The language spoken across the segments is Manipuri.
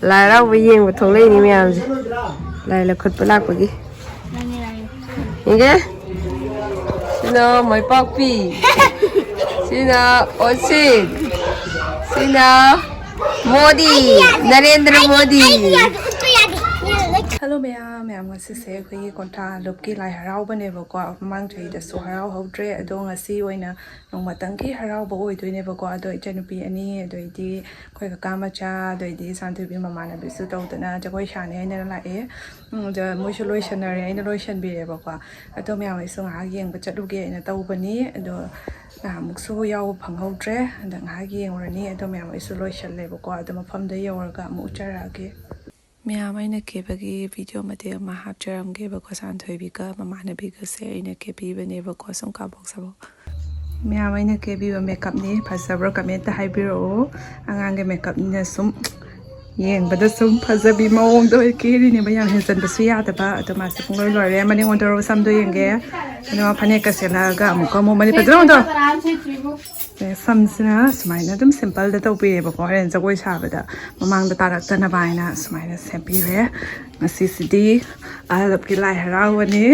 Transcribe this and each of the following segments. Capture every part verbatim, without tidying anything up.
ꯂꯥꯏ ꯍꯔꯥꯎꯕ ꯌꯦꯡꯕ ꯊꯣꯛꯂꯛꯏꯅꯤ ꯃꯌꯥꯝꯁꯦ, ꯂꯥꯏ ꯂꯧꯈꯠꯄ ꯂꯥꯛꯄꯒꯤ꯫ ꯌꯦꯡꯒꯦ꯫ ꯁꯤꯅ ꯃꯥꯏꯄꯥꯛꯄꯤ, ꯁꯤꯅ ꯑꯣꯁꯤꯟ, ꯁꯤꯅ ꯃꯣꯗꯤ, ꯅꯔꯦꯟꯗ꯭ꯔ ꯃꯣꯗꯤ꯫ ꯍꯜꯂꯣ ꯃꯌꯥꯝ, ꯃꯌꯥꯝ, ꯉꯁꯤꯁꯦ ꯑꯩꯈꯣꯏꯒꯤ ꯀꯣꯟꯊꯥ ꯂꯨꯞꯀꯤ ꯂꯥꯏ ꯍꯔꯥꯎꯕꯅꯦꯕꯀꯣ꯫ ꯃꯃꯥꯡ ꯆꯍꯤꯗꯁꯨ ꯍꯔꯥꯎꯍꯧꯗ꯭ꯔꯦ, ꯑꯗꯣ ꯉꯁꯤ ꯑꯣꯏꯅ ꯅꯣꯡꯃꯇꯪꯒꯤ ꯍꯔꯥꯎꯕ ꯑꯣꯏꯗꯣꯏꯅꯦꯕꯀꯣ꯫ ꯑꯗꯣ ꯏꯆꯟꯅꯨꯄꯤ ꯑꯅꯤ, ꯑꯗꯩꯗꯤ ꯑꯩꯈꯣꯏ ꯀꯀꯥ ꯃꯆꯥ, ꯑꯗꯩꯗꯤ ꯁꯥꯟꯊꯣꯏꯕꯤ ꯃꯃꯥꯟꯅꯕꯤꯁꯨ ꯇꯧꯗꯅ ꯖꯒꯣꯏ ꯁꯥꯅꯤ ꯍꯥꯏꯅ ꯂꯥꯛꯑꯦ꯫ ꯎꯝ, ꯑꯗ ꯃꯣꯏꯁꯨ ꯂꯣꯏꯁꯟꯅꯔꯦ, ꯑꯩꯅ ꯂꯣꯏꯁꯟꯕꯤꯔꯦꯕꯀꯣ꯫ ꯑꯗꯣ ꯃꯌꯥꯝ ꯑꯩꯁꯨ ꯉꯥꯏꯍꯥꯛ ꯌꯦꯡꯕ ꯆꯠꯂꯨꯒꯦ ꯍꯥꯏꯅ ꯇꯧꯕꯅꯤ꯫ ꯑꯗꯣ ꯅꯍꯥꯟꯃꯨꯛꯁꯨ ꯌꯥꯎꯕ ꯐꯪꯍꯧꯗ꯭ꯔꯦ, ꯍꯟꯗꯛ ꯉꯥꯏꯍꯥꯛ ꯌꯦꯡꯉꯨꯔꯅꯤ꯫ ꯑꯗꯣ ꯃꯌꯥꯝ ꯑꯩꯁꯨ ꯂꯣꯏꯁꯜꯂꯦꯕꯀꯣ꯫ ꯑꯗꯣ ꯃꯐꯝꯗ ꯌꯧꯔꯒ ꯑꯃꯨꯛ ꯎꯠꯆꯔꯛꯑꯒꯦ꯫ ꯃꯌꯥꯝ, ꯑꯩꯅ ꯀꯦꯕꯒꯤ ꯚꯤꯗꯤꯑꯣ ꯃꯇꯦꯛ ꯑꯃ ꯍꯥꯞꯆꯔꯝꯒꯦꯕꯀꯣ, ꯁꯥꯟꯊꯣꯏꯕꯤꯒ ꯃꯃꯥꯟꯅꯕꯤꯒꯁꯦ ꯑꯩꯅ ꯀꯦꯕꯤꯕꯅꯦꯕꯀꯣ, ꯁꯨꯝ ꯀꯥꯕꯣꯛ ꯁꯥꯕꯣꯛ꯫ ꯃꯌꯥꯝ, ꯑꯩꯅ ꯀꯦꯕꯤꯕ ꯃꯦꯀꯞꯅꯤ, ꯐꯖꯕ꯭ꯔꯥ ꯀꯃꯦꯟꯇ ꯍꯥꯏꯕꯤꯔꯛꯑꯣ꯫ ꯑꯉꯥꯡꯒꯤ ꯃꯦꯀꯞꯅꯤꯅ ꯁꯨꯝ ꯌꯦꯡꯕꯗ ꯁꯨꯝ ꯐꯖꯕꯤ ꯃꯑꯣꯡꯗ ꯑꯣꯏ ꯀꯦꯔꯤꯅꯦꯕ, ꯌꯥꯝ ꯍꯦꯟꯖꯟꯕꯁꯨ ꯌꯥꯗꯕ꯫ ꯑꯗꯣ ꯃꯥꯁꯦ ꯄꯨꯡꯂꯣꯏ ꯂꯣꯏꯔꯦ, ꯃꯅꯤꯡ ꯑꯣꯟꯊꯣꯔꯛꯑꯣ, ꯁꯝꯗꯣ ꯌꯦꯡꯒꯦ꯫ ꯑꯗꯨꯒ ꯐꯅꯦꯛꯀ ꯁꯦꯠꯂꯛꯑꯒ ꯑꯃꯨꯛꯀ ꯑꯃꯨꯛ ꯃꯅꯤꯡ ꯐꯖꯅ ꯑꯣꯟꯊꯣꯔꯛꯑꯣ꯫ ꯑꯦ, ꯁꯝꯁꯤꯅ ꯁꯨꯃꯥꯏꯅ ꯑꯗꯨꯝ ꯁꯤꯝꯄꯜꯗ ꯇꯧꯕꯤꯔꯦꯕꯀꯣ, ꯍꯣꯔꯦꯟ ꯖꯒꯣꯏ ꯁꯥꯕꯗ ꯃꯃꯥꯡꯗ ꯇꯥꯔꯛꯇꯅꯕ ꯍꯥꯏꯅ ꯁꯨꯃꯥꯏꯅ ꯁꯦꯝꯕꯤꯔꯦ꯫ ꯉꯁꯤꯁꯤꯗꯤ ꯑꯍꯜ ꯂꯛꯀꯤ ꯂꯥꯏ ꯍꯔꯥꯎꯕꯅꯤ꯫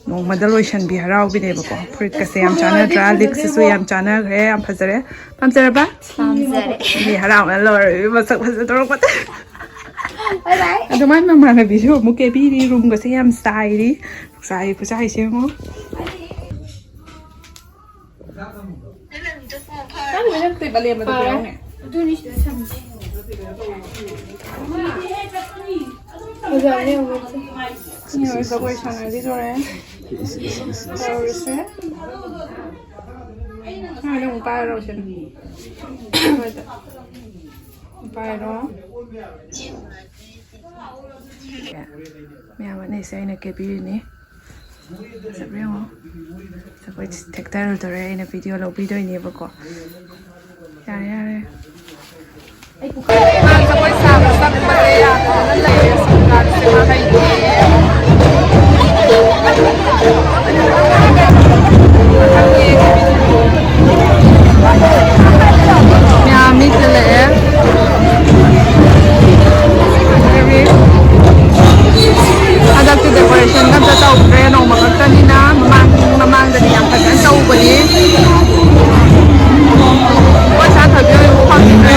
ꯅꯣꯡꯃꯗ ꯂꯣꯏꯁꯟꯕꯤ ꯍꯔꯥꯎꯕꯤꯅꯦꯕꯀꯣ꯫ ꯐꯨꯔꯤꯠꯀꯁꯦ ꯌꯥꯝ ꯆꯥꯟꯅꯗ꯭ꯔꯥ? ꯂꯤꯛꯁꯤꯁꯨ ꯌꯥꯝ ꯆꯥꯟꯅꯈ꯭ꯔꯦ, ꯌꯥꯝ ꯐꯖꯔꯦ꯫ ꯄꯥꯝꯖꯔꯕ? ꯄꯥꯝꯖꯔꯦ꯫ ꯃꯤ ꯍꯔꯥꯎꯅ ꯂꯣꯏꯔꯦ, ꯃꯁꯛ ꯐꯖꯗꯣꯔꯛꯄꯗ꯫ ꯕꯥꯏ ꯕꯥꯏ꯫ ꯑꯗꯣ ꯃꯥꯏ ꯃꯃꯥꯟꯅꯕꯤꯁꯨ ꯑꯃꯨꯛ ꯀꯦꯕꯤꯔꯤ, ꯔꯨꯝꯒꯁꯦ ꯌꯥꯝ ꯆꯥꯏꯔꯤ꯫ ꯆꯥꯏ ꯈꯨꯆꯥꯏꯁꯦ ꯌꯦꯡꯉꯣ꯫ ꯅꯪ ꯅꯠꯇꯦ, ꯕꯂꯦꯟ ꯑꯗꯨ ꯐꯔꯦ꯫ ꯌꯥꯎꯅꯦ꯫ ꯑꯗꯨꯅꯤ ꯁꯤꯗ ꯊꯝꯃꯤꯁꯦ꯫ ꯐꯖꯕꯅꯦ ꯌꯦꯡꯉꯣ꯫ ꯁꯤ ꯍꯣꯏ ꯖꯒꯣꯏ ꯁꯥꯟꯅꯈꯤꯗꯣꯔꯦ꯫ ꯇꯧꯔꯤꯁꯦ꯫ ꯁꯨꯃꯥꯏꯅ ꯑꯃꯨꯛ ꯄꯥꯏꯔꯣ ꯁꯤꯗ꯫ ꯁ꯭ꯋꯥꯏꯗ꯫ ꯄꯥꯏꯔꯣ꯫ ꯃꯌꯥꯝ ꯑꯅꯤꯁꯦ ꯑꯩꯅ ꯀꯦꯕꯤꯔꯤꯅꯤ꯫ ꯐꯖꯕ꯭ꯔꯥ ꯌꯦꯡꯉꯣ꯫ ꯑꯩꯈꯣꯏ ꯊꯦꯛꯊꯔꯨꯗꯣꯔꯦ, ꯑꯩꯅ ꯚꯤꯗꯤꯑꯣ ꯂꯧꯕꯤꯗꯣꯏꯅꯦꯕꯀꯣ꯫ ꯌꯥꯔꯦ, ꯌꯥꯔꯦ꯫ ꯖꯒꯣꯏ ꯁꯥꯕ ꯆꯪꯕꯁꯦ ꯌꯥꯗꯗꯅ ꯂꯩꯔꯦ, ꯁꯪꯀ꯭ꯔꯥꯟꯇꯤ ꯃꯍꯩꯅꯦ꯫ ꯃꯌꯥꯝ ꯃꯤ ꯇꯤꯜꯂꯛꯑꯦ꯫ ꯍꯟꯗꯛꯇꯤ decoration ꯒ ꯑꯝꯇ ꯇꯧꯗ꯭ꯔꯦ, ꯅꯣꯡꯃ ꯈꯛꯇꯅꯤꯅ꯫ ꯃꯃꯥꯡ, ꯃꯃꯥꯡꯗꯗꯤ ꯌꯥꯝ ꯐꯖꯅ ꯇꯧꯕꯅꯤ꯫ ꯄꯣꯠ ꯁꯥ ꯊꯣꯏꯕꯤ ꯍꯣꯏ ꯐꯝꯗ꯭ꯔꯦ꯫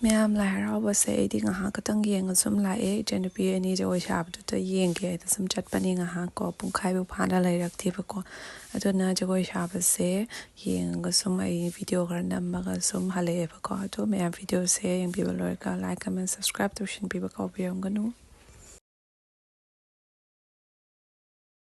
ꯃꯌꯥꯝ, ꯂꯥꯏ ꯍꯔꯥꯎꯕꯁꯦ ꯑꯩꯗꯤ ꯉꯥꯏꯍꯥꯛ ꯈꯛꯇꯪ ꯌꯦꯡꯉ ꯁꯨꯝ ꯂꯥꯛꯑꯦ꯫ ꯏꯆꯟꯅꯨꯄꯤ ꯑꯅꯤ ꯖꯒꯣꯏ ꯁꯥꯕꯗꯨꯗ ꯌꯦꯡꯒꯦ ꯍꯥꯏꯗ ꯁꯨꯝ ꯆꯠꯄꯅꯤ꯫ ꯉꯥꯏꯍꯥꯛ ꯀꯣ, ꯄꯨꯡꯈꯥꯏꯕꯨ ꯐꯥꯅ ꯂꯩꯔꯛꯇꯦꯕꯀꯣ꯫ ꯑꯗꯨꯅ ꯖꯒꯣꯏ ꯁꯥꯕꯁꯦ ꯌꯦꯡꯉꯒ ꯁꯨꯝ ꯑꯩ ꯚꯤꯗꯤꯑꯣ ꯈꯔ ꯅꯝꯃꯒ ꯁꯨꯝ ꯍꯜꯂꯛꯑꯦꯕꯀꯣ꯫ ꯑꯗꯣ ꯃꯌꯥꯝ, ꯚꯤꯗꯤꯑꯣꯁꯦ ꯌꯦꯡꯕꯤꯕ ꯂꯣꯏꯔꯒ like, comment, subscribe ꯇꯧꯁꯤꯟꯕꯤꯕ ꯀꯥꯎꯕꯤꯔꯝꯒꯅꯨ꯫